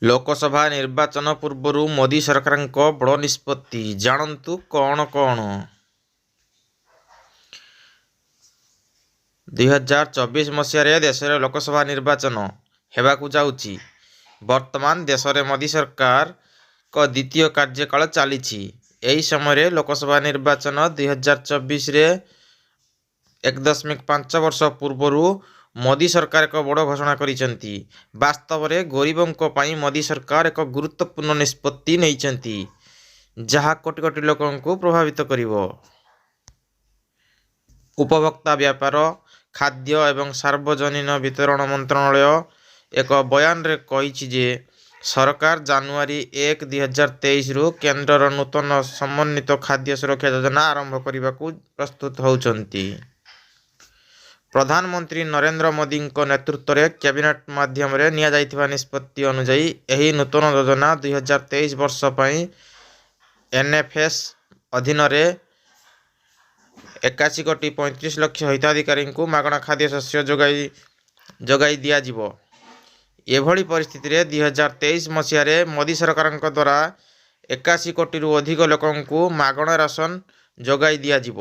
ଲୋକସଭା ନିର୍ବାଚନ ପୂର୍ବରୁ ମୋଦି ସରକାରଙ୍କ ବଡ଼ ନିଷ୍ପତ୍ତି, ଜାଣନ୍ତୁ କ'ଣ କ'ଣ? 2024 ମସିହାରେ ଦେଶରେ ଲୋକସଭା ନିର୍ବାଚନ ହେବାକୁ ଯାଉଛି। ବର୍ତ୍ତମାନ ଦେଶରେ ମୋଦି ସରକାରଙ୍କ ଦ୍ୱିତୀୟ କାର୍ଯ୍ୟକାଳ ଚାଲିଛି। ଏହି ସମୟରେ ଲୋକସଭା ନିର୍ବାଚନ 2024ରେ 1.5 ବର୍ଷ ପୂର୍ବରୁ ମୋଦି ସରକାର ଏକ ବଡ଼ ଘୋଷଣା କରିଛନ୍ତି। ବାସ୍ତବରେ ଗରିବଙ୍କ ପାଇଁ ମୋଦି ସରକାର ଏକ ଗୁରୁତ୍ୱପୂର୍ଣ୍ଣ ନିଷ୍ପତ୍ତି ନେଇଛନ୍ତି, ଯାହା କୋଟି କୋଟି ଲୋକଙ୍କୁ ପ୍ରଭାବିତ କରିବ। ଉପଭୋକ୍ତା ବ୍ୟାପାର, ଖାଦ୍ୟ ଏବଂ ସାର୍ବଜନୀନ ବିତରଣ ମନ୍ତ୍ରଣାଳୟ ଏକ ବୟାନରେ କହିଛି ଯେ ସରକାର ଜାନୁଆରୀ 1, 2023ରୁ କେନ୍ଦ୍ରର ନୂତନ ସମନ୍ୱିତ ଖାଦ୍ୟ ସୁରକ୍ଷା ଯୋଜନା ଆରମ୍ଭ କରିବାକୁ ପ୍ରସ୍ତୁତ ହେଉଛନ୍ତି। ପ୍ରଧାନମନ୍ତ୍ରୀ ନରେନ୍ଦ୍ର ମୋଦିଙ୍କ ନେତୃତ୍ୱରେ କ୍ୟାବିନେଟ ମାଧ୍ୟମରେ ନିଆଯାଇଥିବା ନିଷ୍ପତ୍ତି ଅନୁଯାୟୀ, ଏହି ନୂତନ ଯୋଜନା 2023 ବର୍ଷ ପାଇଁ ଏନଏଫଏସ ଅଧୀନରେ 81 କୋଟି 35 ଲକ୍ଷ ହିତାଧିକାରୀଙ୍କୁ ମାଗଣା ଖାଦ୍ୟଶସ୍ୟ ଯୋଗାଇ ଦିଆଯିବ। ଏଭଳି ପରିସ୍ଥିତିରେ 2023 ମସିହାରେ ମୋଦି ସରକାରଙ୍କ ଦ୍ୱାରା 81 କୋଟିରୁ ଅଧିକ ଲୋକଙ୍କୁ ମାଗଣା ରାସନ ଯୋଗାଇ ଦିଆଯିବ।